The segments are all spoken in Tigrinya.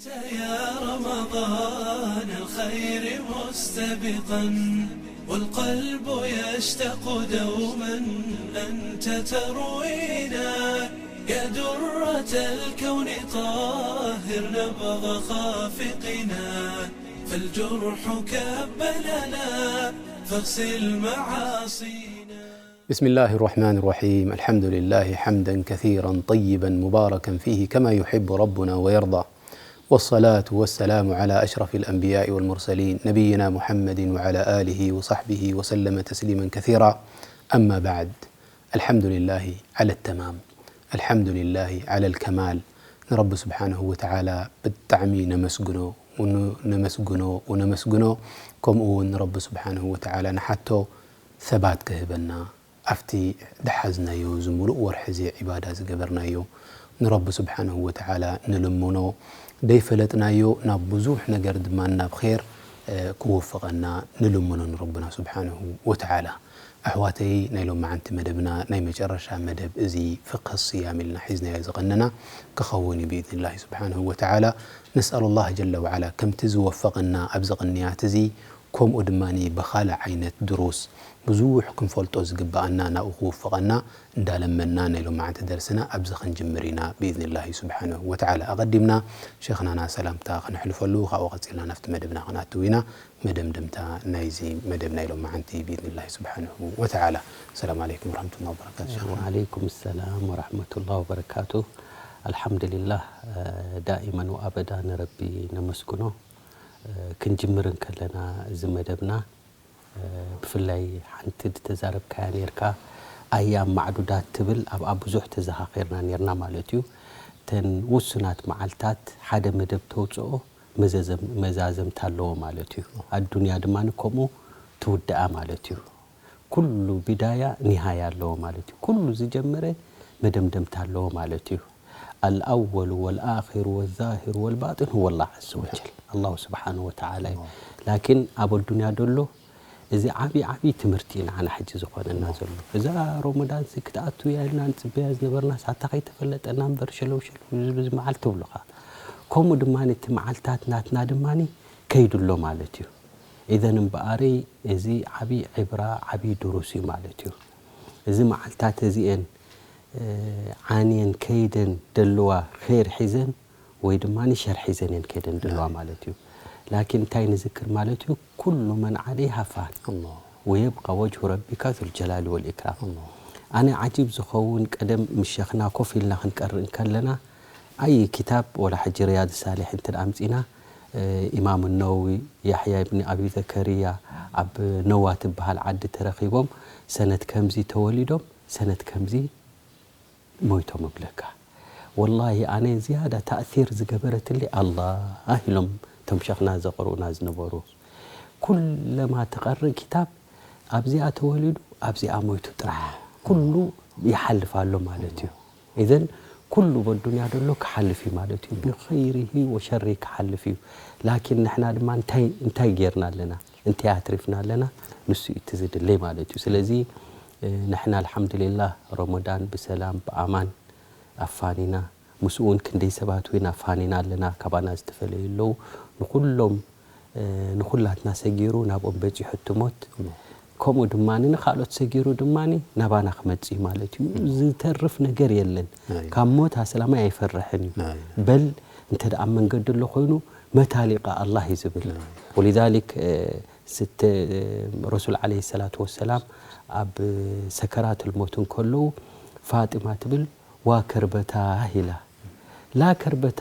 يا رمضان الخير مستبقا، والقلب يشتاق دوما أنت تروينا. يا درة الكون طهر نبض خافقنا، فالجرح كب لنا فاغسل معاصينا. بسم الله الرحمن الرحيم. الحمد لله حمدا كثيرا طيبا مباركا فيه كما يحب ربنا ويرضى. والصلاة والسلام على أشرف الأنبياء والمرسلين نبينا محمد وعلى آله وصحبه وسلم تسليما كثيرا. أما بعد. الحمد لله على التمام. الحمد لله على الكمال. ንረቢ ስብሓንሁ ወተዓላ ብጣዕሚ ነመስግኖ፣ ውን-፣ ነመስግኖ፣ ወነመስግኖ። ከምኡ እውን ንረቢ ስብሓንሁ ወተዓላ ንሓቶ ሰባት ክህበና፣ ኣብቲ ዝሓዝናዮ፣ እዚ ሙሉእ ወርሒ እዚ ዒባዳ ዝገበርናዮ፣ ንረቢ ስብሓንሁ ወተዓላ ንልምኖ። ደይፈለጥናዮ ናብ ብዙሕ ነገር ድማ ናብ ኼር፣ እ፣ ክወፍቐና ንልምኖ ንረብና ስብሓንሁ ወተዓላ። ኣሕዋተይ፣ ናይ ሎማዓንቲ መደብና ናይ መጨረሻ መደብ እዚ ፍቅህ ስያም ኢልና ሒዝናዮ ዝቐነና ክኸውን እዩ ብኢዝኒላሂ ስብሓንሁ ወተዓላ። ነስኣሉላህ ጀለ ወዓላ ከምቲ ዝወፈቐና ኣብዚ ቅንያት እዚ፣ ከምኡ ድማ ብኻልእ ዓይነት ድሩስ ብዙሕ ክንፈልጦ ዝግብኣና ናብኡ ክውፍቐና እንዳለመና ናይ ሎማዓንቲ ደርስና ኣብዚ ክንጅምር ኢና ብኢዝኒላሂ ስብሓንሁ ወተዓላ። ኣቐዲምና ሸይኽናና ሰላምታ ከነሕልፈሉ፣ ካብኡ ቀጺልና ናብቲ መደብና ክንኣትው ኢና። መደምደምታ ናይዚ መደብ ናይ ሎማዓንቲ ብኢዝኒላሂ ስብሓንሁ ወተዓላ። ሰላም ዓለይኩም ወረሕመቱላሂ ወበረካቱ ሸይኽና። ወዓለይኩም ሰላም ወረሕመቱላሂ ወበረካቱ። ኣልሓምዱሊላህ፣ እ፣ ዳኢመን ወኣበዳ ንረቢ ነመስግኖ። እ፣ ክንጅምር እንከለና እዚ መደብና፣ እ፣ ብፍላይ ሓንቲ ዝተዛረብካያ ነይርካ፣ ኣያም ማዕዱዳት ትብል፣ ኣብኣ ብዙሕ ተዘኻኺርና ነይርና ማለት እዩ። እተን ውሱናት መዓልታት ሓደ መደብ ተውፅኦ መዘዘም-፣ መዛዘምታ ኣለዎ ማለት እዩ። ኣዱንያ ድማ ከምኡ ትውድኣ ማለት እዩ። ኩሉ ቢዳያ ኒሃያ ኣለዎ ማለት እዩ። ኩሉ ዝጀመረ መደምደምታ ኣለዎ ማለት እዩ። ኣልኣወሉ ወልኣኺሩ ወዛሂሩ ወልባጢን ሁወ ላህ ዐዘ ወጀል፣ ኣላሁ ስብሓንሁ ወተዓላ እዩ። ላኪን ኣብ ኣዱንያ ደሎ እዚ ዓብዪ ዓብዪ ትምህርቲ እዩ ንዓና ሕጂ ዝኾነና ዘሎ። እዛ ሮመዳን ሲ ክትኣቱ እያ ኢልና ንጽበያ ዝነበርና ሳታ ከይተፈለጠና እምበር ሸለው ሸለው ዝብዝ መዓልቲ ትብሉኻ። ከምኡ ድማ እቲ መዓልታት ናትና ድማ ከይዱ ኣሎ ማለት እዩ። ኢዘን እምበኣረይ እዚ ዓብዪ ዕብራ ዓብዪ ድሩስ እዩ ማለት እዩ። እዚ መዓልታት እዚኤን፣ እ፣ ዓንየን ከይደን ደለዋ ኸይር ሒዘን ወይ ድማ ሸር ሒዘን እየን ከይደን ደለዋ ማለት እዩ። ላኪን እንታይ ንዝክር ማለት እዩ? ኩሉ መን ዓለይሃ ፋን፣ ኣላህ። ወየብቃ ወጅሁ ረቢካ ዙል ጀላሊ ወል ኢክራም። ኣላህ። ኣነ ዓጂብ ዝኸውን ቀደም ምስ ሸኽና ኮፍ ኢልና ክንቀርእ እንከለና ኣይ ክታብ ወላ ሕጂ ሪያድ ሳሊሒን እንተ ኣምጺና፣ እ፣ ኢማም ነወዊ፣ ያሕያ ኢብኒ ኣቢ ዘከርያ ኣብ ነዋ ትበሃል ዓዲ ተረኺቦም ሰነት ከምዚ ተወሊዶም ሰነት ከምዚ ሞይቶም እብለካ። ወላሂ ኣነ ዝያዳ ታእሲር ዝገበረትሊ ኣላህ ኢሎም እቶም ሸኽና ዘቕርኡና ዝነበሩ። ኩለማ ትቐርእ ክታብ ኣብዚኣ ተወሊዱ ኣብዚኣ ሞይቱ ጥራሕ ኩሉ ይሓልፍ ኣሎ ማለት እዩ። ኢዘን ኩሉ በዱንያ ደሎ ክሓልፍ እዩ ማለት እዩ። ብኸይሪሂ ወሸሪ ክሓልፍ እዩ። ላኪን ንሕና ድማ እንታይ፣ እንታይ ጌርና ኣለና? እንታይ ኣትሪፍና ኣለና? ንሱ እዩ እቲ ዝድለይ ማለት እዩ። ስለዚ፣ እ፣ ንሕና ኣልሓምዱሊላህ ረመዳን ብሰላም ብኣማን ኣፋኒና፣ ምስኡ እውን ክንደይ ሰባት እውን ኣፋኒና ኣለና፣ ካባና ዝተፈለዩ ኣለዉ። ንኹሎም፣ እ፣ ንኹላትና ሰጊሩ ናብኦም በጺሑ እቲ ሞት። ከምኡ ድማ ንኻልኦት ሰጊሩ ድማ ናባና ክመጽእ እዩ ማለት እዩ። ዝተርፍ ነገር የለን። ኣይ። ካብ ሞት ኣስላማይ ኣይፈርሕን እዩ። ኣይ። በል እንተ ደኣ ኣብ መንገዲ ኣሎ ኮይኑ መታ ሊቃ ኣላህ እዩ ዝብል። ኣይ። ወሊዛሊክ፣ እ፣ ስተ-፣ ረሱል ዓለይሂ ሰላቱ ወሰላም ኣብ ሰከራቱል ሞት እንከለዉ ፋጢማ ትብል ዋ ከርበታ ኢላ። ላ ከርበታ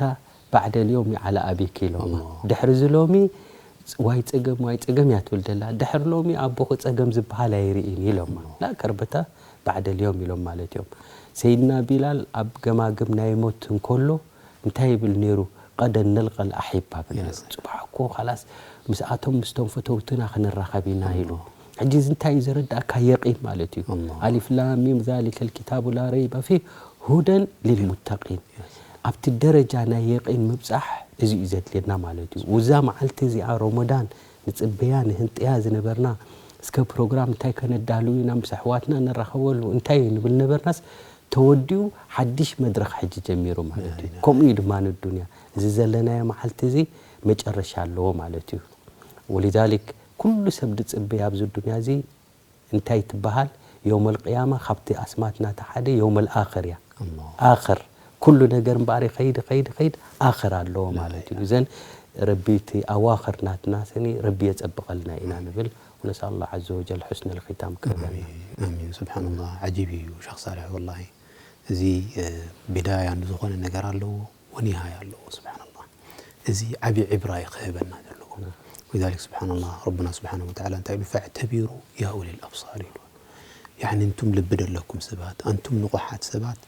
ባዕደ ልዮሚ ዓላ ኣቢኪ ኢሎማ። ኣላህ። ድሕሪ እዚ ሎሚ ዋይ ጸገም፣ ዋይ ጸገም እያ ትብል ደላ። ድሕሪ ሎሚ ኣቦኺ ጸገም ዝበሃል ኣይርእን ኢሎማ። ኣላህ። ላ ከርበታ ባዕደ ልዮም ኢሎም ማለት እዮም። ሰይድና ቢላል ኣብ ገማግም ናይ ሞት እንከሎ እንታይ ይብል ነይሩ? ቀደን ነልቀል ኣሒባ በለ። Yes. ጽባሕ እኮ ኻላስ ምስኣቶም ምስቶም ፈተውትና ክንራኸብ ኢና ኢሉ። ኣላህ። ሕጂ እዚ እንታይ እዩ ዘረዳእካ? የቂን ማለት እዩ። ኣላህ። ኣሊፍ ላም ሚም ዛሊከል ኪታቡ ላ ረይበ ፊህ ሁደን ሊልሙተቂን። Yes. ኣብቲ ደረጃ ናይ የቂን ምብጻሕ እዚ እዩ ዘድልየና ማለት እዩ። እዛ መዓልቲ እዚኣ ሮሞዳን ንጽበያ ንህንጥያ ዝነበርና፣ እስከ ፕሮግራም እንታይ ከነዳሉ ኢና፣ ምስ ኣሕዋትና ንራኸበሉ እንታይ ንብል ነበርናስ፣ ተወዲኡ ሓድሽ መድረኽ ሕጂ ጀሚሩ ማለት እዩ። ከምኡ እዩ ድማ ንዱንያ። እዚ ዘለናዮ መዓልቲ እዚ መጨረሻ ኣለዎ ማለት እዩ። ወሊዛሊክ ኩሉ ሰብ ዝጽበይ ኣብዚ ዱንያ እዚ እንታይ ትበሃል? የውመል ቅያማ ካብቲ ኣስማት ናታ ሓደ የውመል ኣኽር እያ። ኣላሁ። ኣኽር ኩሉ ነገር እምበኣር ይኸይድ ይኸይድ ይኸይድ ኣኽር ኣለዎ ማለት እዩ። እዘን ረቢ እቲ ኣዋኽር ናትና ሰኒ ረቢ የጸብቐልና ኢና ንብል። ወነስኣል ላህ ዐዘ ወጀል ሑስነል ኺታም ክህበና። ኣሚን፣ ኣሚን። ስብሓንላህ፣ ዓጂብ እዩ ሸኽ ሳልሕ ወላሂ። እዚ፣ እ፣ ቢዳያ ንዝኾነ ነገር ኣለዎ፣ ወኒሃያ ኣለዎ። ስብሓንላህ፣ እዚ ዓቢ ዕብራ እዩ ክህበና ዘለዎ። ወሊዛሊክ ስብሓንላህ፣ ረቡና ስብሓነሁ ወተዓላ እንታይ ኢሉ? ፈዕተቢሩ ያ ኡሊል ኣብሳር ኢሉ። ያዕኒ፣ እንቱም ልቢ ደለኩም ሰባት፣ ኣንቱም ንቑሓት ሰባት፣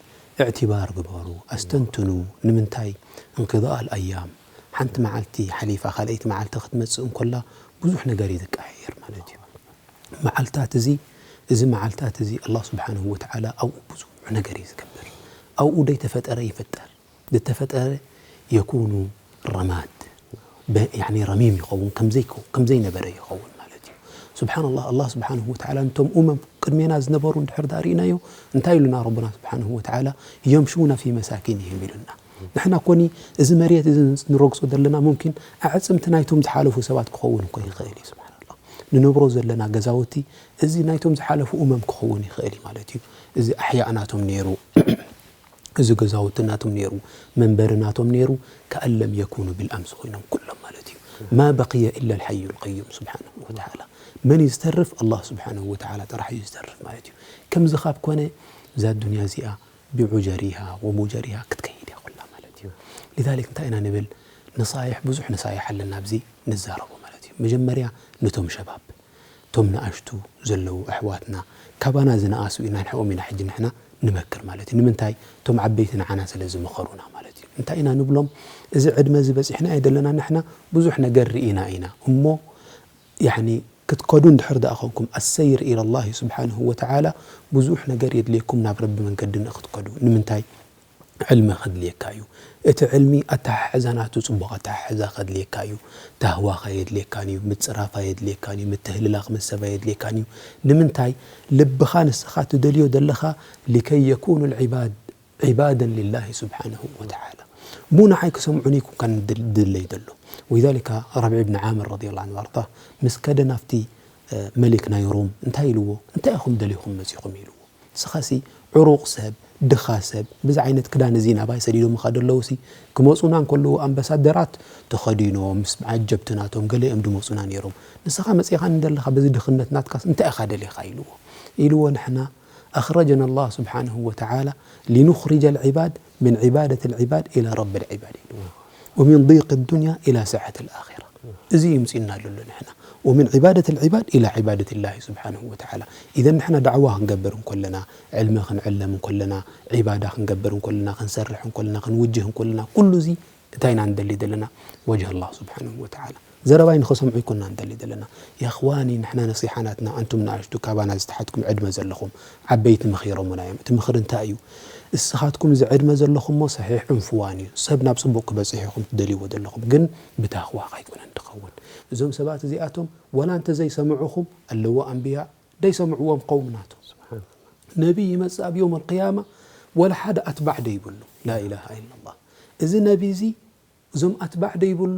እዕትባር ግበሩ፣ ኣስተንትኑ። ንምንታይ? እንቅዳእ ኣልኣያም፣ ሓንቲ መዓልቲ ሓሊፋ ካልኣይቲ መዓልቲ ክትመጽእ እንኮላ ብዙሕ ነገር እዩ ዝቀያየር ማለት እዩ። መዓልታት እዚ፣ እዚ መዓልታት እዚ ኣላህ ስብሓነሁ ወተዓላ ኣብኡ ብዙሕ ነገር እዩ ዝገብር። ኣብኡ ደይተፈጠረ ይፍጠር፣ ዝተፈጠረ የኩኑ ረማድ፣ በ-፣ ያዕኒ ረሚም ይኸውን፣ ከምዘይከው-፣ ከምዘይነበረ ይኸውን ማለት እዩ። ስብሓንላህ፣ ኣላህ ስብሓነሁ ወተዓላ ነቶም ኡመም ቅድሜና ዝነበሩ እንድሕር ደኣ ርኢናዮ፣ እንታይ ኢሉና ረቡና ስብሓነሁ ወተዓላ? የምሹና ፊ መሳኪንህም ኢሉና። ንሕና ኮኒ እዚ መሬት እዚ ንረግጾ ዘለና ሙምኪን ኣዕጽምቲ ናይቶም ዝሓለፉ ሰባት ክኸውን እኮ ይኽእል እዩ። ስብሓንላህ፣ ንነብሮ ዘለና ገዛውቲ እዚ ናይቶም ዝሓለፉ ኡመም ክኸውን ይኽእል እዩ ማለት እዩ። እዚ ኣሕያእ ናቶም ነይሩ፣ እዚ ገዛውቲ ናቶም ነይሩ፣ መንበሪ ናቶም ነይሩ፣ ከኣን ለም የኩኑ ቢልኣምስ ኮይኖም ኩሎም ማለት እዩ። ማ በቅየ ኢላ ልሓዩ ልቀዩም ስብሓንሁ ወተዓላ። መን እዩ ዝተርፍ? ኣላህ ስብሓንሁ ወተዓላ ጥራሕ እዩ ዝተርፍ ማለት እዩ። ከምዚ ካብ ኮነ እዛ ዱንያ እዚኣ ብዑጀሪሃ ወሙጀሪሃ ክትከይድ እያ ኩላ ማለት እዩ። ሊዛሊክ እንታይ ኢና ንብል? ነሳይሕ፣ ብዙሕ ነሳይሕ ኣለና ኣብዚ ንዛረቦ ማለት እዩ። መጀመርያ ነቶም ሸባብ፣ እቶም ንኣሽቱ ዘለዉ ኣሕዋትና፣ ካባና ዝነኣሱ ኢና፣ ንሕኦም ኢና ሕጂ ንሕና ንመክር ማለት እዩ። ንምንታይ? እቶም ዓበይቲ ንዓና ስለ ዝመኸሩና ማለት እዩ። እንታይ ኢና ንብሎም? እዚ ዕድመ እዚ በጺሕና ኣይደለና ንሕና፣ ብዙሕ ነገር ርኢና ኢና። እሞ ያዕኒ ክትከዱ እንድሕር ደኣ ኾንኩም፣ ኣሰይር ኢለላሂ ስብሓንሁ ወተዓላ፣ ብዙሕ ነገር የድልየኩም ናብ ረቢ መንገዲ ንክትከዱ። ንምንታይ? ዕልሚ ከድልየካ እዩ። እቲ ዕልሚ ኣተሓሕዛ ናቱ ጽቡቕ ኣተሓሕዛ ከድልየካ እዩ። ታህዋኻ የድልየካን እዩ፣ ምጽራፋ የድልየካን እዩ፣ ምትህልላኽ ምስ ሰባ የድልየካን እዩ። ንምንታይ? ልብኻ ንስኻ ትደልዮ ዘለኻ ሊከይ የኩኑ ልዕባድ ዒባደን ሊላሂ ስብሓነሁ ወተዓላ። እሞ ንዓይ ክሰምዑኒ ኣይኮንካን ድል-፣ ድለይ ደሎ። ወሊዛሊካ ረብዒ ብን ዓምር ረዲየላሁ ዐንሁ ወኣርዳህ ምስ ከደ ናብቲ፣ እ፣ መሊክ ናይ ሮም እንታይ ኢልዎ? እንታይ ኢኹም ደሊኹም መጺኹም ኢልዎ። ንስኻሲ ዕሩቕ ሰብ፣ ድኻ ሰብ፣ ብዚ ዓይነት ክዳን እዚ ናባይ ሰዲዶምኻ ደለዉሲ፣ ክመጹና እንከለዉ ኣምባሳደራት ተኸዲኖም ምስ ዓጀብቲ ናቶም ገለ እዮም ድመጹና ነይሮም። ንስኻ መጺኻኒ ደለኻ በዚ ድኽነት ናትካስ እንታይ ኢኻ ደሊኻ ኢልዎ። ኢልዎ ንሕና أخرجنا الله سبحانه وتعالى لنخرج العباد من عبادة العباد إلى رب العباد ኢልዎ። ومن ضيق الدنيا إلى سعة الآخرة። እዚ እዩ ምጺእና ዘሎ ንሕና። ومن عبادة العباد إلى عبادة الله سبحانه وتعالى። إذا ንሕና ዳዕዋ ክንገብር እንከለና፣ ዕልሚ ክንዕለም እንከለና፣ ዒባዳ ክንገብር እንከለና፣ ክንሰርሕ እንከለና፣ ክንውጅህ እንከለና፣ ኩሉ እዚ እንታይ ኢና ንደሊ ዘለና? وجه الله سبحانه وتعالى። ዘረባይ ንኸሰምዑ ኣይኮንና ንደሊ ዘለና። يا إخواني፣ ንሕና ነሲሓ ናትና፣ ኣንቱም ንኣሽቱ ካባና ዝተሓትኩም ዕድመ ዘለኹም፣ ዓበይቲ መኺሮምና እዮም። እቲ ምኽሪ እንታይ እዩ? እስኻትኩም እዚ ዕድመ ዘለኹሞ ሰሒሕ ዕንፍዋን እዩ። ሰብ ናብ ጽቡቕ ክበጽሕ ኢኹም ትደልይዎ ዘለኹም፣ ግን ብታኽዋኻ ኣይኮነን ድኸውን። እዞም ሰባት እዚኣቶም ወላ እንተ ዘይሰምዑኹም ኣለዎ ኣንብያ ደይሰምዕዎም ቀውም ናቶም። ስብሓን። ነቢይ ይመጽእ ኣብ የውም ኣልቅያማ ወላ ሓደ ኣትባዕ ደይብሉ። ላኢላሃ ኢላላህ። እዚ ነቢይ እዚ እዞም ኣትባዕ ደይብሉ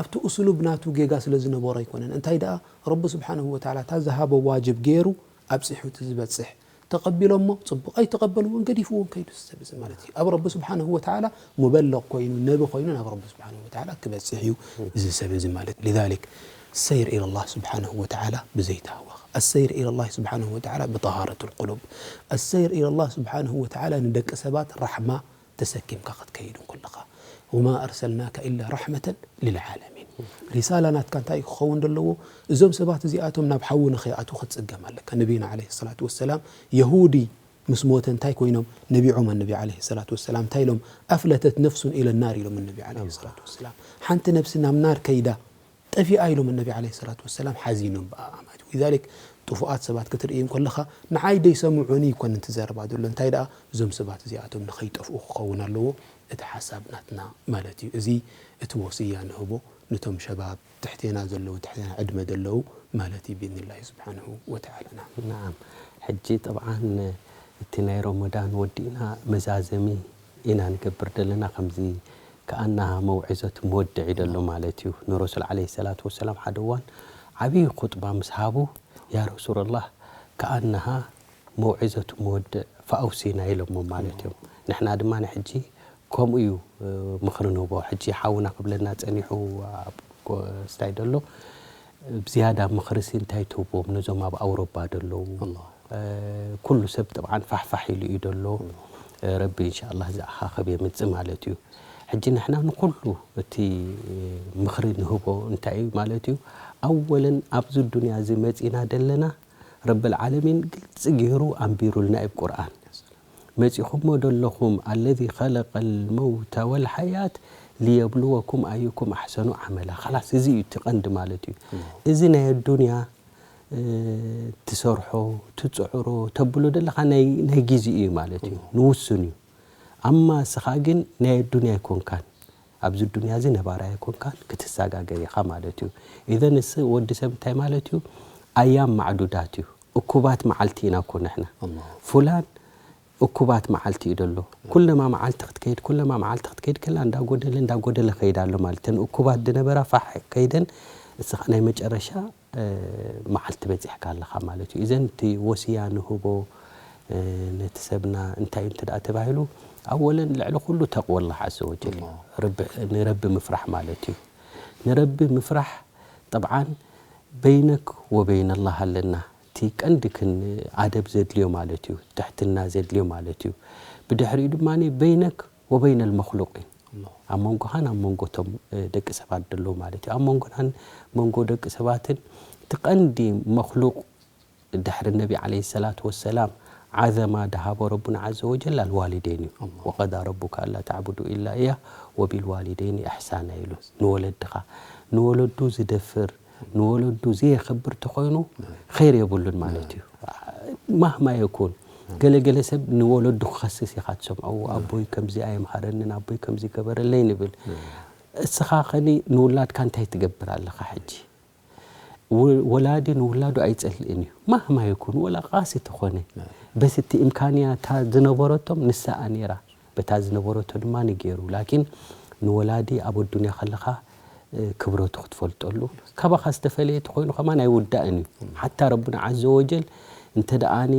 ኣብቲ እስሉብ ናቱ ጌጋ ስለ ዝነበሮ ኣይኮነን። እንታይ ደኣ ረቢ ስብሓንሁ ወተዓላ እታ ዝሃቦ ዋጅብ ገይሩ ኣብጺሑ እቲ ዝበጽሕ ተቐቢሎሞ ጽቡቕ፣ ኣይተቐበልዎን ገዲፍዎም ከይዱ እዚ ሰብ እዚ ማለት እዩ። ኣብ ረቢ ስብሓንሁ ወተዓላ ሙበለቕ ኮይኑ፣ ነቢ ኮይኑ ናብ ረቢ ስብሓንሁ ወተዓላ ክበጽሕ እዩ እዚ ሰብ እዚ ማለት እዩ። ሊዛሊክ ሰይር ኢለላህ ስብሓንሁ ወተዓላ ብዘይተሃወኽ፣ ኣሰይር ኢለላህ ስብሓንሁ ወተዓላ ብጠሃረቱል ቁሉብ፣ ኣሰይር ኢለላህ ስብሓንሁ ወተዓላ ንደቂ ሰባት ራሕማ ተሰኪምካ ክትከይድ እንከለኻ፣ ወማ ኣርሰልናካ ኢላ ራሕመተን ሊልዓለሚን። ሪሳላ ናትካ እንታይ ክኸውን ዘለዎ? እዞም ሰባት እዚኣቶም ናብ ሓዊ ንኸይኣትዉ ክትጽገም ኣለካ። ነቢይና ዓለይሂ ሰላቱ ወሰላም የሁዲ ምስ ሞተ እንታይ ኮይኖም ነቢዖም? ኣነቢ ዓለይሂ ሰላቱ ወሰላም እንታይ ኢሎም? ኣፍለተት ነፍሱን ኢለ ናር ኢሎም ኣነቢ ዓለይሂ ሰላቱ ወሰላም። ሓንቲ ነፍሲ ናብ ናር ከይዳ ጠፊኣ ኢሎም ኣነቢ ዓለይሂ ሰላቱ ወሰላም ሓዚኖም ብኣኣ ማለት እዩ። ሊዛሊክ ጥፉኣት ሰባት ክትርኢ እንከለኻ ንዓይ ደይሰምዑኒ ይኮነን እቲ ዘረባ ዘሎ። እንታይ ደኣ እዞም ሰባት እዚኣቶም ንኸይጠፍኡ ክኸውን ኣለዎ እቲ ሓሳብ ናትና ማለት እዩ። እዚ እቲ ወስያ ንህቦ ነቶም ሸባብ ትሕቴና ዘለዉ፣ ትሕቴና ዕድመ ዘለዉ ማለት እዩ ብኢዝኒላሂ ስብሓንሁ ወተዓላ። ናም። ናዓም። ሕጂ ጠብዓን እቲ ናይ ረመዳን ወዲእና መዛዘሚ ኢና ንገብር ዘለና። ከምዚ ከኣናሃ መውዒዘቱ መወድዕ እዩ ደሎ ማለት እዩ። ንረሱል ዓለይሂ ሰላቱ ወሰላም ሓደ እዋን ዓብዪ ኹጥባ ምስ ሃቡ፣ ያ ረሱላላህ፣ ከኣናሃ መውዒዘቱ መወድዕ ፈኣውሲና ኢሎሞ ማለት እዮም። ንሕና ድማ ንሕጂ ከምኡ እዩ፣ እ፣ ምኽሪ ንህቦ። ሕጂ ሓውና ክብለና ጸኒሑ ኣብ ኮ-፣ ስታይ ደሎ፣ ብዝያዳ ምኽርሲ እንታይ ትህቦም ነዞም ኣብ ኣውሮፓ ደለዉ? ኣላህ። እ፣ ኩሉ ሰብ ጥብዓን ፋሕፋሕ ኢሉ እዩ ደሎ። እ፣ ረቢ ኢንሻኣላህ ዝኣኻኽብ የምጽእ ማለት እዩ። ሕጂ ንሕና ንኹሉ እቲ ምኽሪ ንህቦ እንታይ እዩ ማለት እዩ? ኣወለን ኣብዚ ዱንያ እዚ መጺና ደለና ረብል ዓለሚን ግልጺ ገይሩ ኣንቢሩልና እዩ ቁርኣን። መጺኹሞ ደለኹም ኣለዚ ኸለቀል መውተ ወልሓያት ሊየብልወኩም ኣዩኩም ኣሕሰኑ ዓመላ። ኻላስ እዚ እዩ እቲ ቀንዲ ማለት እዩ። እዚ ናይ ኣዱንያ፣ እ፣ ትሰርሖ፣ ትጽዕሮ፣ ተብሎ ደለኻ ናይ፣ ናይ ግዜ እዩ ማለት እዩ። ንውሱን እዩ። ኣማ እስኻ ግን ናይ ኣዱንያ ኣይኮንካን። ኣብዚ ዱንያ እዚ ነባራይ ኣይኮንካን፣ ክትሰጋገር ኢኻ ማለት እዩ። ኢዘን እስ ወዲ ሰብ እንታይ ማለት እዩ? ኣያም ማዕዱዳት እዩ። እኩባት መዓልቲ ኢና እኮ ንሕና። ኣላህ። ፉላን እኩባት መዓልቲ እዩ ደሎ። ኩለማ መዓልቲ ክትከይድ፣ ኩለማ መዓልቲ ክትከይድ ከላ እንዳጎደለ፣ እንዳጎደለ ከይድ ኣሎ ማለት። እተን እኩባት ዝነበራ ፋሕ ከይደን፣ እስኻ ናይ መጨረሻ፣ እ፣ መዓልቲ በጺሕካ ኣለኻ ማለት እዩ። እዘን እቲ ወስያ ንህቦ፣ እ፣ ነቲ ሰብና እንታይ እዩ እንተ ደኣ ተባሂሉ፣ ኣወለን ልዕሊ ኩሉ ተቕወ ኣላህ ዓዘ ወጀል እዩ። ኣላህ። ረቢ፣ ንረቢ ምፍራሕ ማለት እዩ። ንረቢ ምፍራሕ ጠብዓን በይነክ ወበይነ ኣላህ ኣለና። እቲ ቀንዲ ክን ኣደብ ዘድልዮ ማለት እዩ። ትሕትና ዘድልዮ ማለት እዩ። ብድሕሪኡ ድማ በይነክ ወበይነ ልመኽሉቂን። ኣላህ። ኣብ መንጎኻን ኣብ መንጎ እቶም፣ እ፣ ደቂ ሰባት ደለዉ ማለት እዩ። ኣብ መንጎናን መንጎ ደቂ ሰባትን እቲ ቀንዲ መኽሉቅ ድሕሪ ነቢ ዓለይሂ ሰላቱ ወሰላም ዓዘማ ደሃቦ ረቡና ዓዘ ወጀል ኣልዋሊደይን እዩ። ኣላህ። ወቀዳ ረቡከ ኣላ ተዕቡዱ ኢላ እያ ወቢልዋሊደይን ኢሕሳና ኢሉ። ንወለድኻ፣ ንወለዱ ዝደፍር፣ ንወለዱ ዘየኽብር ተኾይኑ ኸይር የብሉን ማለት እዩ። ማህማ የኩን፣ ገለ ገለ ሰብ ንወለዱ ክኸስስ ኢኻ ትሰምዖ። ኣቦይ ከምዚ ኣየምሃረንን፣ ኣቦይ ከምዚ ገበረለይ ንብል። እስኻ ኸኒ ንውላድካ እንታይ ትገብር ኣለኻ ሕጂ? ው-፣ ወላዲ ንውላዱ ኣይጸልእን እዩ። ማህማ የኩን፣ ወላ ቃሲ ተኾነ። በስ እቲ እምካንያ እታ ዝነበረቶም ንሳኣ ነይራ። በታ ዝነበረቶ ድማ ንገይሩ። ላኪን ንወላዲ ኣብ ኣዱንያ ከለኻ፣ እ፣ ክብረቱ ክትፈልጠሉ፣ ካባኻ ዝተፈለየ ተኾይኑ ከማን ኣይውዳእን እዩ። ሓታ ረቡና ዓዘ ወጀል እንተ ደኣኒ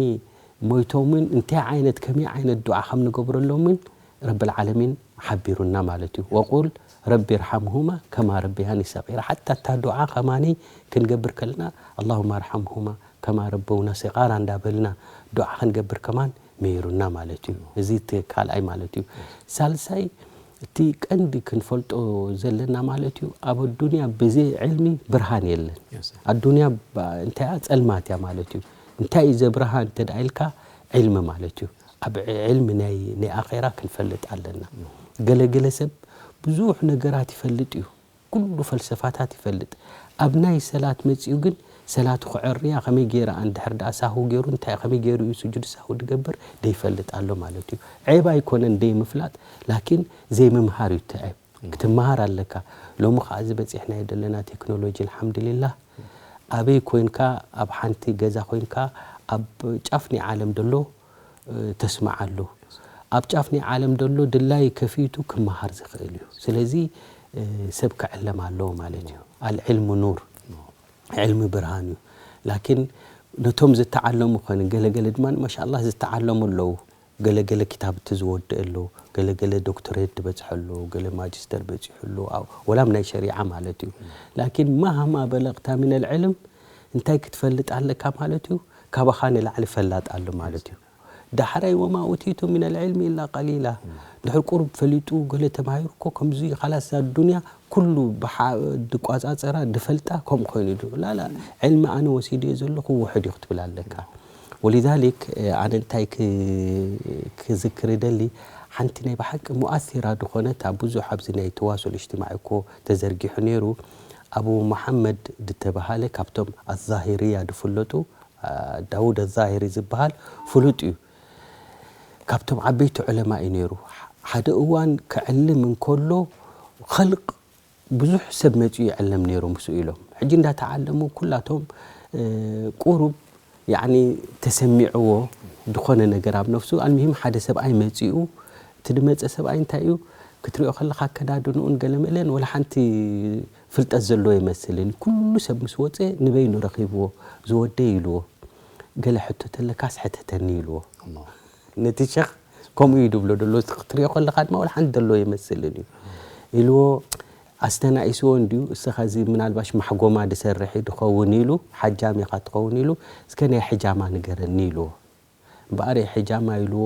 ሞይቶምን እንታይ ዓይነት፣ ከመይ ዓይነት ዱዓ ከም ንገብረሎምን ረብል ዓለሚን ሓቢሩና ማለት እዩ። ወቁል ረቢ ርሓምሁማ ከማ ረቢያኒ ሰጊራ። ሓታ እታ ዱዓ ከማኒ ክንገብር ከለና ኣላሁማ ርሓምሁማ ከማ ረበውና ሲጋራ እንዳበልና ዱዓ ክንገብር ከማን መይሩና ማለት እዩ። እዚ እቲ ካልኣይ ማለት እዩ። ሳልሳይ፣ እቲ ቀንዲ ክንፈልጦ ዘለና ማለት እዩ፣ ኣብ ኣዱንያ ብዘይ ዕልሚ ብርሃን የለን። ኣዱንያ ባ-፣ እንታይ እያ? ጸልማት እያ ማለት እዩ። እንታይ እዩ ዘብርሃ እንተ ደኣ ኢልካ፣ ዕልሚ ማለት እዩ። ኣብ ዕ-፣ ዕልሚ ናይ፣ ናይ ኣኼራ ክንፈልጥ ኣለና። ገለ ገለ ሰብ ብዙሕ ነገራት ይፈልጥ እዩ። ኩሉ ፈልሰፋታት ይፈልጥ። ኣብ ናይ ሰላት መጺኡ ግን ሰላቱ ክዕርያ ከመይ ገይራ፣ እንድሕር ደኣ ሳሁ ገይሩ እንታይ ከመይ ገይሩ እዩ ስጁድ ሳሁ ዝገብር ዘይፈልጥ ኣሎ ማለት እዩ። ዔብ ኣይኮነን ዘይምፍላጥ፣ ላኪን ዘይምምሃር እዩ እቲ ዔብ። ክትመሃር ኣለካ። ሎሚ ከኣ እዚ በጺሕናዮ ዘለና ቴክኖሎጂ ኣልሓምዱሊላህ፣ ኣበይ ኮይንካ፣ ኣብ ሓንቲ ገዛ ኮይንካ ኣብ ጫፍ ናይ ዓለም ዘሎ እ፣ ተስምዓሉ። ኣብ ጫፍ ናይ ዓለም ደሎ ድላይ ከፊቱ ክመሃር ዝኽእል እዩ። ስለዚ፣ እ፣ ሰብ ክዕለም ኣለዎ ማለት እዩ። ኣልዕልሙ ኑር፣ ዕልሚ ብርሃን እዩ። ላኪን ነቶም ዝተዓለሙ ኾነ ገለገለ ድማ ማሻኣላህ ዝተዓለሙ ኣለዉ። ገለገለ ክታብቲ ዝወድእ ኣሎ፣ ገለገለ ዶክተሬት ዝበጽሐ ኣሎ፣ ገለ ማጅስተር በጺሑ ኣሎ። ኣብ፣ ወላ ኣብ ናይ ሸሪዓ ማለት እዩ። ላኪን ማህማ በለቕታ ሚነል ዕልም እንታይ ክትፈልጥ ኣለካ ማለት እዩ? ካባኻ ንላዕሊ ፈላጥ ኣሎ ማለት እዩ። ዳሕራይ ወማ ኡቲቱ ሚነል ዕልሚ ኢላ ቀሊላ። ድሕሪ ቁሩብ ፈሊጡ ገለ ተማሂሩ እኮ ከምዚ ኻላስ እዛ ዱንያ ኩሉ ብሓ-፣ ድቋጻጸራ ድፈልጣ ከምኡ ኮይኑ ዶ? ላላ፣ ዕልሚ ኣነ ወሲደዮ ዘለኹ ውሑድ እዩ ክትብል ኣለካ። ወሊዛሊክ፣ እ፣ ኣነ እንታይ ክ-፣ ክዝክር ይደሊ፣ ሓንቲ ናይ ብሓቂ ሙኣሲራ ዝኾነት ኣብ ብዙሕ ኣብዚ ናይ ተዋሱል እጅትማዒ እኮ ተዘርጊሑ ነይሩ። ኣቡ መሓመድ ድተባሃለ ካብቶም ኣዛሂርያ ድፍለጡ፣ ዳውድ ኣዛሂሪ ዝበሃል ፍሉጥ እዩ። ካብቶም ዓበይቲ ዑለማ እዩ ነይሩ። ሓደ እዋን ክዕልም እንከሎ ኸልቅ ብዙሕ ሰብ መጺኡ ይዕለም ነይሩ ምስኡ ኢሎም። ሕጂ እንዳተዓለሙ ኩላቶም፣ እ፣ ቁሩብ ያዕኒ ተሰሚዕዎ ዝኾነ ነገር ኣብ ነፍሱ። ኣልሙሂም ሓደ ሰብኣይ መጺኡ፣ እቲ ድመጸ ሰብኣይ እንታይ እዩ? ክትሪኦ ከለኻ ኣከዳድንኡን ገለ መለን ወላ ሓንቲ ፍልጠት ዘለዎ ይመስልን። ኩሉ ሰብ ምስ ወፀ ንበይኑ ረኺብዎ፣ "ዝወደይ" ኢልዎ። "ገለ ሕቶ ተለካስ ሕተተኒ" ኢልዎ። ነቲ ሸኽ ከምኡ እዩ ድብሎ ደሎ። እቲ ክትሪኦ ከለኻ ድማ ወላ ሓንቲ ደሎ ይመስልን እዩ ኢልዎ። ኣስተናኢስዎ እንድዩ፣ "እስኻ እዚ ምናልባሽ ማሕጎማ ድሰርሕ እዩ ድኸውን" ኢሉ፣ "ሓጃም ኢኻ ትኸውን" ኢሉ፣ "እስከ ናይ ሕጃማ ንገረኒ" ኢልዎ። እምበኣር ሕጃማ ኢልዎ፣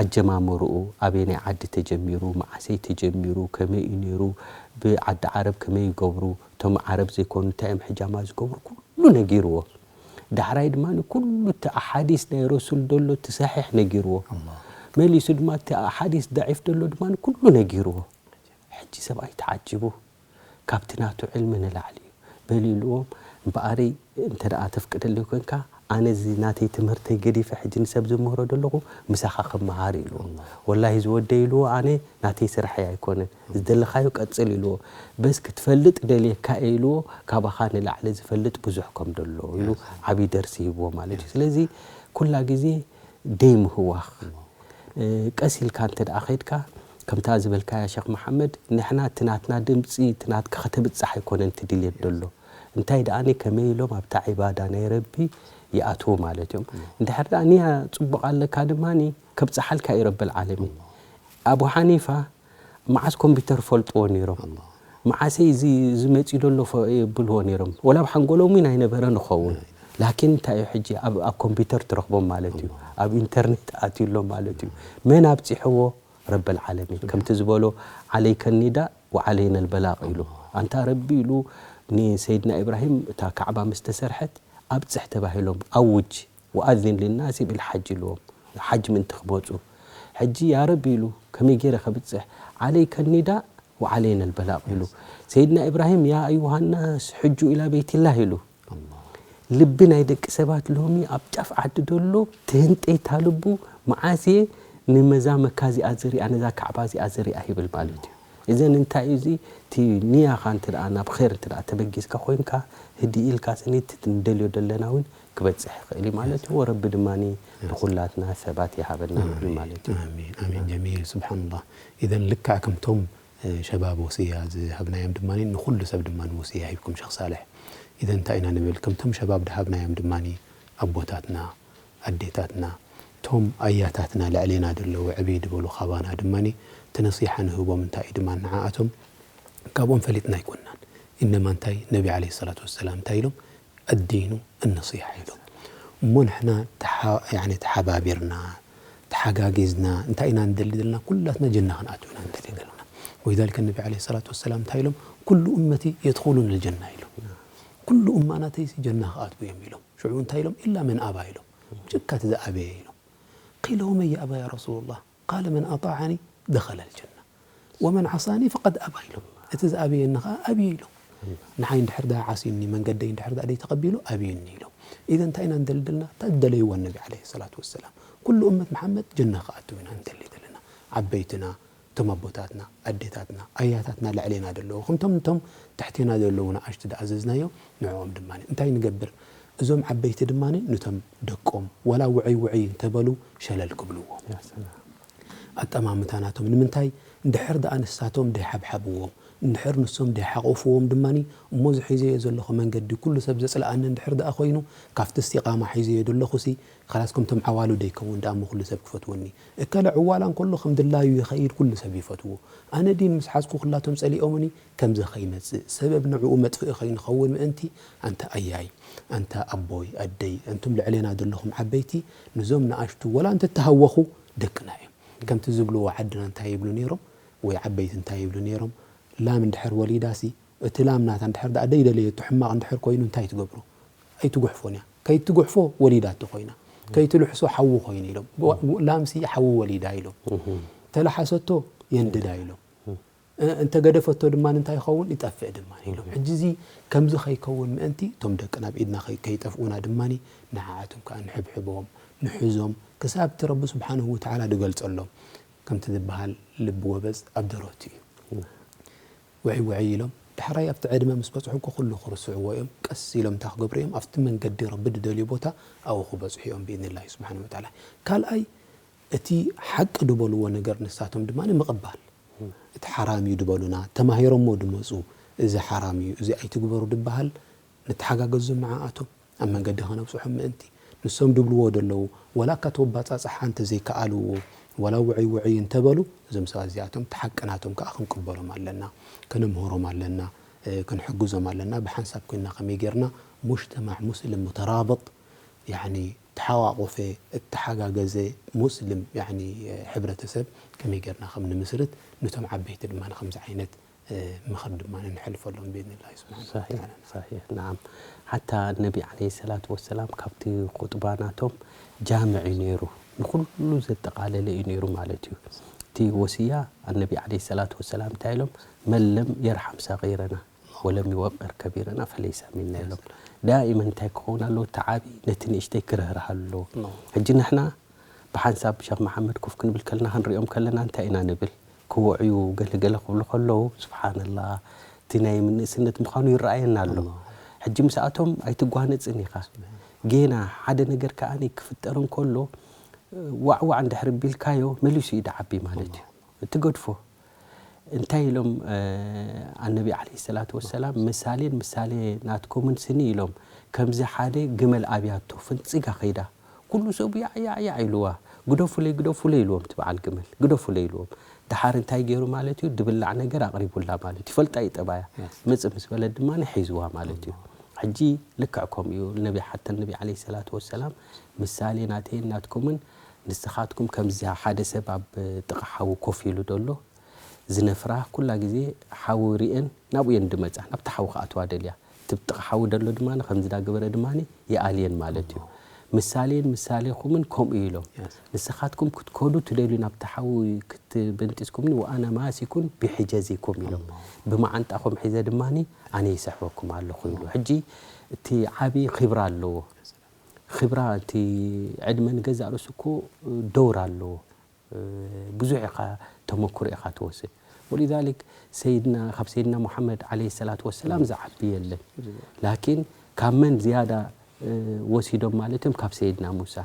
ኣጀማምርኡ ኣበየናይ ዓዲ ተጀሚሩ፣ መዓሰይ ተጀሚሩ፣ ከመይ እዩ ነይሩ፣ ብዓዲ ዓረብ ከመይ ይገብሩ፣ እቶም ዓረብ ዘይኮኑ እንታይ እዮም ሕጃማ ዝገብሩ፣ ኩሉ ነጊርዎ። ዳሕራይ ድማ ኩሉ እቲ ኣሓዲስ ናይ ረሱል ደሎ እቲ ሰሒሕ ነጊርዎ። መሊሱ ድማ እቲ ኣሓዲስ ደዒፍ ደሎ ድማ ኩሉ ነጊርዎ። ሕጂ ሰብኣይ ተዓጂቡ፣ ካብቲ ናቱ ዕልሚ ንላዕሊ እዩ። በል ኢልዎም፣ እምበኣረይ እንተ ደኣ ተፍቅደለይ ኮንካ፣ ኣነ እዚ ናተይ ትምህርተይ ገዲፈ ሕጂ ንሰብ ዝምህሮ ዘለኹ ምሳኻ ክመሃር ኢልዎ። ወላሂ ዝወደይ ኢልዎ፣ ኣነ ናተይ ስራሐይ ኣይኮነን፣ ዝደለኻዮ ቀጽል ኢልዎ። በስ ክትፈልጥ ደልየካ እየ ኢልዎ፣ ካባኻ ንላዕሊ ዝፈልጥ ብዙሕ ከም ደሎ ኢሉ ዓብዪ ደርሲ ሂብዎ ማለት እዩ። ስለዚ ኩላ ግዜ ደይ ምህዋኽ፣ እ፣ ቀስ ኢልካ እንተ ደኣ ኸይድካ፣ ከምታ ዝበልካያ ሸኽ መሓመድ፣ ንሕና እቲ ናትና ድምጺ፣ እቲ ናትካ ከተብጽሕ ኣይኮነን እቲ ድልየት ደሎ። እንታይ ደኣኒ ከመይ ኢሎም ኣብታ ዒባዳ ናይ ረቢ ይኣትዉ ማለት እዮም። እንድሕር ደኣ ንያ ጽቡቕ ኣለካ ድማኒ፣ ከብጽሓልካ እዩ ረብል ዓለሚን። ኣቡ ሓኒፋ መዓስ ኮምፒውተር ፈልጥዎ ነይሮም። መዓሰይ እዚ፣ እዚ መጺኡ ደሎ ፈ-፣ የብልዎ ነይሮም። ወላ ኣብ ሓንጎሎም እውን ኣይነበረን ይኸውን። ላኪን እንታይ እዩ ሕጂ ኣብ፣ ኣብ ኮምፒውተር ትረኽቦም ማለት እዩ። ኣብ ኢንተርኔት ኣትዩሎም ማለት እዩ። መን ኣብጺሕዎ? ረበል ዓለሚን። ከምቲ ዝበሎ፣ "ዓለይከ ኒዳእ ወዓለይና ልበላቕ" ኢሉ። ኣንታ ረቢ ኢሉ ንሰይድና ኢብራሂም እታ ካዕባ ምስ ተሰርሐት ኣብጽሕ ተባሂሎም፣ "ኣውጅ ወኣዚን ሊናሲ ቢልሓጅ" ኢልዎም። ሓጅ ምእንቲ ክመጹ። ሕጂ ያ ረቢ ኢሉ፣ "ከመይ ገይረ ከብጽሕ?" "ዓለይከ ኒዳእ ወዓለይና ልበላቕ" ኢሉ። ሰይድና ኢብራሂም፣ "ያ ኣዩሃ ናስ፣ ሕጁ ኢላ ቤትላህ" ኢሉ። ልቢ ናይ ደቂ ሰባት ሎሚ ኣብ ጫፍ ዓዲ ደሎ ትህንጠይታ ልቡ፣ "መዓስ እየ ንመዛ መካ እዚኣ ዝሪኣ፣ ነዛ ካዕባ እዚኣ ዝሪኣ?" ይብል ማለት እዩ። እዘን እንታይ እዩ እዚ? እቲ ንያኻ እንተ ደኣ ናብ ኼር እንተ ደኣ ተበጊስካ ኮይንካ፣ ህድእ ኢልካ ስኒ እቲ ንደልዮ ደለና እውን ክበጽሕ ይኽእል እዩ ማለት እዩ። ወረቢ ድማ ንኹላትና ሰባት ይሃበና ንብል ማለት እዩ። ኣሚን፣ ኣሚን። ጀሚል፣ ስብሓንላህ። ኢዘን ልክዕ ከምቶም፣ እ፣ ሸባብ ወስያ ዝሃብናዮም ድማ ንኹሉ ሰብ ድማ ወስያ ሂብኩም ሸኽ ሳልሕ። ኢዘን እንታይ ኢና ንብል? ከምቶም ሸባብ ድሃብናዮም ድማ ኣቦታትና፣ ኣዴታትና፣ እቶም ኣያታትና ልዕሌና ዘለዉ ዕብይ ዝበሉ ካባና ድማ እቲ ነሲሓ ንህቦም እንታይ እዩ ድማ ንዓኣቶም ካብኦም ፈሊጥና ኣይኮንናን። ኢነማ እንታይ ነቢ ዓለይሂ ሰላቱ ወሰላም እንታይ ኢሎም? ኣዲኑ ኣነሲሓ ኢሎም። እሞ ንሕና ተሓ-፣ ያኒ ተሓባቢርና፣ ተሓጋጊዝና፣ እንታይ ኢና ንደሊ ዘለና? ኩላትና ጀና ክንኣቱ ኢና ንደሊ ዘለና። ወሊዛሊከ ነቢ ዓለይሂ ሰላቱ ወሰላም እንታይ ኢሎም? "ኩሉ እመቲ የድኹሉን ልጀና" ኢሎም። "ኩሉ እማ ናተይሲ ጀና ክኣትዉ እዮም" ኢሎም። ሽዑ እንታይ ኢሎም? "ኢላ መን ኣባ" ኢሎም። "ብጀካ እቲ ዝኣበየ" ኢሎም። ቂለ "ወመን የእባ ያ ረሱሉላህ?" ቃለ "መን ኣጣዓኒ ደኸለ ልጀና ወመን ዓሳኒ ፈቀድ ኣባ" ኢሎም። "እቲ ዝኣበየኒ ኸዓ ኣብየ" ኢሎም። "ንዓይ እንድሕር ዳ ዓስዩኒ፣ መንገደይ እንድሕር ዳ ደይ ተቐቢሉ ኣብዩኒ" ኢሎም። ኢዘን እንታይ ኢና ንደሊ ዘለና? እታ ዝደለይዋ ነቢ ዓለይሂ ሰላቱ ወሰላም። ኩሉ እመት መሓመድ ጀና ክኣትው ኢና ንደሊ ዘለና። ዓበይትና፣ እቶም ኣቦታትና፣ ኣዴታትና፣ ኣያታትና ልዕሌና ዘለዉ፣ ከምቶም እቶም ትሕቴና ዘለዉ ንኣሽቱ ዝኣዘዝናዮ ንዕኦም ድማ እንታይ ንገብር? እዞም ዓበይቲ ድማ ነቶም ደቆም ዋላ ውዕይ ውዕይ እንተበሉ ሸለል ክብልዎም። ያ ሰላም። ኣጠማምታ ናቶም ንምንታይ? እንድሕር ደኣ ንሳቶም ደይሓብሓብዎም፣ እንድሕር ንሶም ደይሓቆፍዎም ድማ፣ "እሞ እዚ ሒዘዮ ዘለኹ መንገዲ ኩሉ ሰብ ዘጽልኣኒ እንድሕር ደኣ ኮይኑ፣ ካብቲ እስቲቓማ ሒዘዮ ዘለኹሲ፣ ኸላስ ከምቶም ዓዋሉ ደይከውን ደኣ እሞ ኩሉ ሰብ ክፈትወኒ?" እከለ ዕዋላ እንከሎ ከም ድላዩ ይኸይድ፣ ኩሉ ሰብ ይፈትዎ። ኣነ ዲን ምስ ሓዝኩ ኩላቶም ጸሊኦምኒ፣ ከምዚ ኸይመጽእ፣ ሰበብ ንዕኡ መጥፍኢ ኸይንኸውን ምእንቲ፣ ኣንታ ኣያይ፣ ኣንታ ኣቦይ፣ ኣደይ፣ ኣንቱም ልዕሌና ዘለኹም ዓበይቲ፣ ንዞም ንኣሽቱ ወላ እንተተሃወኹ ደቅና እዮም። ከምቲ ዝብልዎ ዓድና እንታይ ይብሉ ነይሮም? ወይ ዓበይቲ እንታይ ይብሉ ነይሮም? ላም እንድሕር ወሊዳሲ፣ እቲ ላም ናታ እንድሕር ደኣ ደይደለየቶ ሕማቕ እንድሕር ኮይኑ እንታይ ትገብሮ? ኣይትጉሕፎን እያ። ከይትጉሕፎ ወሊዳቶ ኮይና፣ ከይትልሕሶ ሓዊ ኮይኑ ኢሎም። ላምሲ ሓዊ ወሊዳ ኢሎም። ተለሓሰቶ የንድዳ ኢሎም። እ-፣ እንተ ገደፈቶ ድማ እንታይ ይኸውን? ይጠፍእ ድማ ኢሎም። ሕጂ እዚ ከምዚ ከይከውን ምእንቲ እቶም ደቅና ኣብ ኢድና ከይ-፣ ከይጠፍኡና ድማ ንዓኣቶም ከኣ ንሕብሕቦም፣ ንሕዞም፣ ክሳብ እቲ ረቢ ስብሓንሁ ወተዓላ ድገልጸሎም። ከምቲ ዝበሃል ልቢ ጎበዝ ኣብ ደረቱ እዩ። ውዕይ ውዕይ ኢሎም ዳሕራይ ኣብቲ ዕድመ ምስ በጽሑ እኮ ኩሉ ክርስዕዎ እዮም። ቀስ ኢሎም እንታይ ክገብሩ እዮም? ኣብቲ መንገዲ ረቢ ድደልዮ ቦታ ኣብኡ ክበጽሑ እዮም ብኢዝኒላሂ ስብሓንሁ ወተዓላ። ካልኣይ እቲ ሓቂ ድበልዎ ነገር ንሳቶም ድማ ንምቕባል። እቲ ሓራም እዩ ድበሉና፣ ተማሂሮሞ ድመፁ፣ እዚ ሓራም እዩ፣ እዚ ኣይትግበሩ ድበሃል፣ ንተሓጋገዞም ንዓኣቶም ኣብ መንገዲ ከነብፅሖም ምእንቲ። ንሶም ድብልዎ ደለዉ፣ ዋላ እካ ተወባፃፅሓ እንተዘይከኣልዎ፣ ዋላ ውዑይ ውዑይ እንተበሉ፣ እዞም ሰባት እዚኣቶም እቲ ሓቂ ናቶም ከዓ ክንቅበሎም ኣለና፣ ከነምህሮም ኣለና፣ እ፣ ክንሕግዞም ኣለና። ብሓንሳብ ኮይንና ከመይ ጌርና ሙጅተማዕ ሙስሊም ሙተራበጥ፣ ያኒ ተሓቋቆፈ፣ እተሓጋገዘ ሙስሊም፣ ያኒ፣ እ፣ ሕብረተሰብ ከመይ ጌርና ከም ንምስርት፣ ነቶም ዓበይቲ ድማ ንከምዚ ዓይነት፣ እ፣ ምኽሪ ድማ ንሕልፈሎም ብኢዝኒላሂ ስብሓነሁ صحيح ወተዓላ። صحيح نعم حتى النبي عليه الصلاة والسلام ካብቲ ኹጥባ ናቶም ጃምዕ እዩ ነይሩ ንኹሉ ዘጠቓለለ እዩ ነይሩ ማለት እዩ እቲ ወስያ النبي عليه الصلاة والسلام እንታይ ኢሎም من لم يرحم صغيرنا ولم يوقر كبيرنا فليس منا ኢሎም دائما እንታይ ክኸውን ኣለዎ እቲ ዓቢ ነቲ ንእሽተይ ክርህርህ ኣለዎ ሕጂ ንሕና ብሓንሳብ ሸኽ መሓመድ ኮፍ ክንብል ከለና ክንሪኦም ከለና እንታይ ኢና ንብል ክውዕዩ ገለገለ ክብሉ ከለዉ ስብሓንላ እቲ ናይ ምንእስነት ምዃኑ ይረኣየና ኣሎ ሕጂ ምስኣቶም ኣይትጓነፅን ኢኻ ጌና ሓደ ነገር ከኣ ክፍጠር እንከሎ ዋዕዋዕ እንድሕር ቢልካዮ መሊሱ እዩ ድዓቢ ማለት እዩ እትገድፎ እንታይ ኢሎም ኣነቢ ዓለ ሰላት ወሰላም ምሳሌን ምሳሌ ናትኩምን ስኒ ኢሎም ከምዚ ሓደ ግመል ኣብያቶ ፍንፂጋ ከይዳ ኩሉ ሰብ ያዕያዕያዕ ኢልዋ ግደፉለይ ግደፉለይ ኢልዎም እቲ በዓል ግመል ግደፉለይ ኢልዎም ደሓር እንታይ ገይሩ ማለት እዩ ድብላዕ ነገር ኣቕሪቡላ ማለት እዩ ይፈልጣ እዩ ጠባያ ምፅ ምስ በለት ድማ ሒዝዋ ማለት እዩ ሕጂ ልክዕ ከምኡ እዩ ነቢ ሓተ ነቢ ዓለ ሰላት ወሰላም ምሳሌ ናተይን ናትኩምን ንስኻትኩም ከምዚ ሓደ ሰብ ኣብ ጥቓ ሓዊ ኮፍ ኢሉ ደሎ ዝነፍራ ኩላ ግዜ ሓዊ ሪኤን ናብኡ እየን ድመፃ ናብቲ ሓዊ ክኣትዋ ደልያ እቲ ጥቓ ሓዊ ደሎ ድማ ከምዚ ዳገበረ ድማ ይኣልየን ማለት እዩ ምሳሌን ምሳሌኹምን ከምኡ ኢሎም ንስኻትኩም ክትከዱ ትደልዩ ናብቲ ሓዊ ክትብንጢስኩምኒ ወኣነ ማሲኩን ብሕጀዚኩም ኢሎም ብመዓንጣኹም ሒዘ ድማ ኣነ ይስሕበኩም ኣለኹ ይብሉ ሕጂ እቲ ዓብዪ ኺብራ ኣለዎ ኺብራ እቲ ዕድመ ንገዛእ ርእሱ እኮ ደውር ኣለዎ ብዙሕ ኢኻ ተመክሮ ኢኻ ትወስድ ወሊዛሊክ ሰይድና ካብ ሰይድና ሙሓመድ ዓለ ሰላት ወሰላም ዝዓቢ የለን ላኪን ካብ መን ዝያዳ ወሲዶም ማለት እዮም ካብ ሰይድና ሙሳ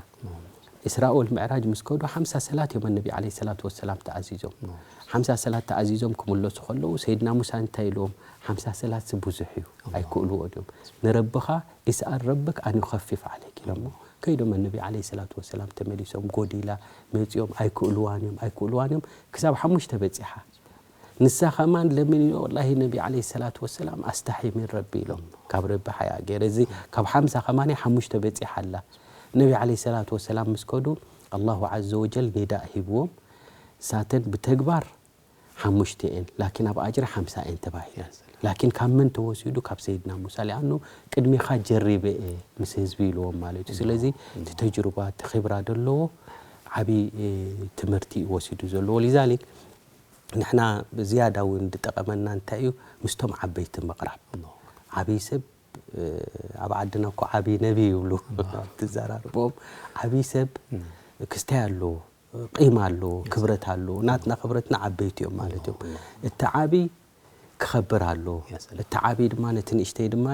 ኢስራእ ወልምዕራጅ ምስ ከዱ ሓምሳ ሰላት እዮም ኣነቢ ዓለ ሰላት ወሰላም ተኣዚዞም ሓምሳ ሰላት ተኣዚዞም ክምለሱ ከለዉ ሰይድና ሙሳ እንታይ ኢልዎም ሓምሳ ሰላት ብዙሕ እዩ ኣይክእልዎ እዮም ንረብኻ ኢስኣል ረብክ ኣን ዩኸፊፍ ዓለይክ ኢሎሞ ከይዶም ኣነቢ ዓለ ሰላት ወሰላም ተመሊሶም ጎዲላ መፂኦም ኣይክእልዋን እዮም ኣይክእልዋን እዮም ክሳብ ሓሙሽተ በፂሓ ንሳ ከማን ለምን ኢሎ ወላሂ ነቢ ዓለ ሰላት ወሰላም ኣስታሒ ሚን ረቢ ኢሎም ካብ ረቢ ሓያ ገይረ እዚ ካብ ሓምሳ ከማን ሓሙሽተ በፂሓ ኣላ ነቢ ዓለ ሰላት ወሰላም ምስ ከዱ ኣላሁ ዓዘ ወጀል ኒዳእ ሂብዎም ሳተን ብተግባር ሓሙሽተ እየን ላኪን ኣብ ኣጅሪ ሓምሳ እየን ተባሂለን ላኪን ካብ መን ተወሲዱ ካብ ሰይድና ሙሳ ሊኣኑ ቅድሚኻ ጀሪበ እየ ምስ ህዝቢ ኢልዎም ማለት እዩ ስለዚ እቲ ተጅሩባ እቲ ኺብራ ዘለዎ ዓብዪ ትምህርቲ እዩ ወሲዱ ዘለዎ ሊዛሊክ ንሕና ዝያዳ እውን ዝጠቐመና እንታይ እዩ ምስቶም ዓበይቲ ምቕራብ ዓብዪ ሰብ ኣብ ዓድና እኮ ዓብዪ ነቢ ይብሉ ትዘራርቦም ዓብዪ ሰብ ክስታይ ኣለዎ ቂማ ኣለዎ ክብረት ኣለዎ ናትና ክብረትና ዓበይቲ እዮም ማለት እዮም እቲ ዓብዪ ክኸብር ኣለዎ እቲ ዓብዪ ድማ ነቲ ንእሽተይ ድማ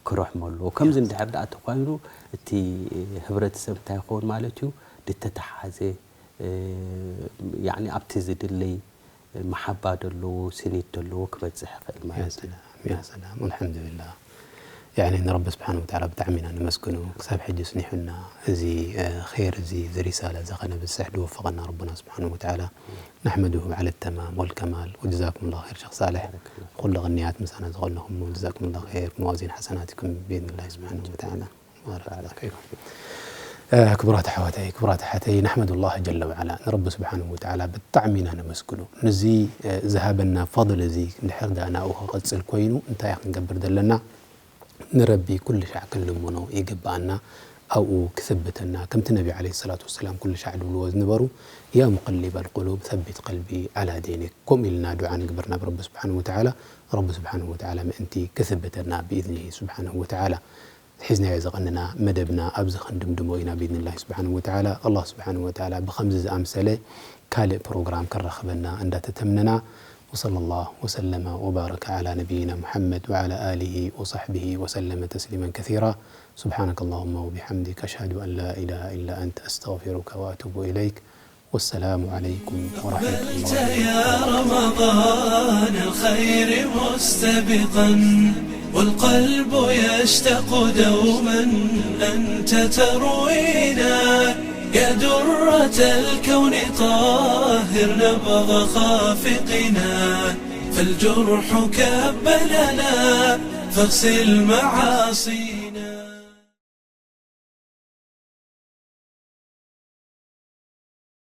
ክረሕሞ ኣለዎ ከምዚ እንድሕር ደኣ ተኳይኑ እቲ ህብረተሰብ እንታይ ይኸውን ማለት እዩ ድተተሓዘ ያኒ ኣብቲ ዝድለይ መሓባ ደለዎ ስኒት ደለዎ ክበፅሕ ይኽእል ማለት እዩ ያ ሰላም ኣልሓምዱሊላህ ያኒ ንረቢ ስብሓን ወተዓላ ብጣዕሚ ኢና ነመስግኖ ክሳብ ሕጂ ስኒሑና እዚ ኸይር እዚ እዚ ሪሳላ እዚ ኸነብፅሕ ድወፈቐና ረቡና ስብሓን ወተዓላ نحمده على التمام والكمال وجزاكم الله خير شيخ صالح ኩሉ ቅንያት ምሳና ዝቐለኹም جزاكم الله خير موازين حسناتكم بإذن الله سبحانه وتعالى ክቡራት ኣሕዋተይ ክቡራት ኣሓተይ نحمد الله جل وعلا ንረቢ ስብሓንሁ ወተዓላ ብጣዕሚ ኢና ነመስግኖ ንዚ ዝሃበና ፈضል እዚ እንድሕር ዳ ናብኡ ክቕፅል ኮይኑ እንታይ ክንገብር ዘለና ንረቢ ኩሉ ሻዕ ክንልምኖ ይግብኣና ኣብኡ ክስብተና ከምቲ ነቢ ዓለ ሰላት ወሰላም ኩሉ ሻዕ ድብልዎ ዝነበሩ ያ ሙቀሊበ ልቁሉብ ሰቢት ቀልቢ ዓላ ዲኒክ ከምኡ ኢልና ዱዓ ንግበር ናብ ረቢ ስብሓንሁ ወተዓላ ረቢ ስብሓንሁ ወተዓላ ምእንቲ ክስብተና ብኢዝኒሂ ስብሓንሁ ወተዓላ ሒዝናዮ ዝቐንና መደብና ኣብዚ ክንድምድሞ ኢና ብኢዝኒላሂ ስብሓንሁ ወተዓላ ኣላህ ስብሓንሁ ወተዓላ ብኸምዚ ዝኣምሰለ ካልእ ፕሮግራም ከራኽበና እንዳተተምነና وصلى الله وسلم وبارك على نبينا محمد وعلى آله وصحبه وسلم تسليما كثيرا سبحانك اللهم وبحمدك أشهد أن لا إله إلا أنت أستغفرك وأتوب إليك والسلام عليكم ورحمة أقبلت الله. يا رمضان الخير مستبقا، والقلب يشتاق دوما أنت تروينا. يا درة الكون طهر نبض خافقنا، فالجرح كب لنا فاغسل معاصينا.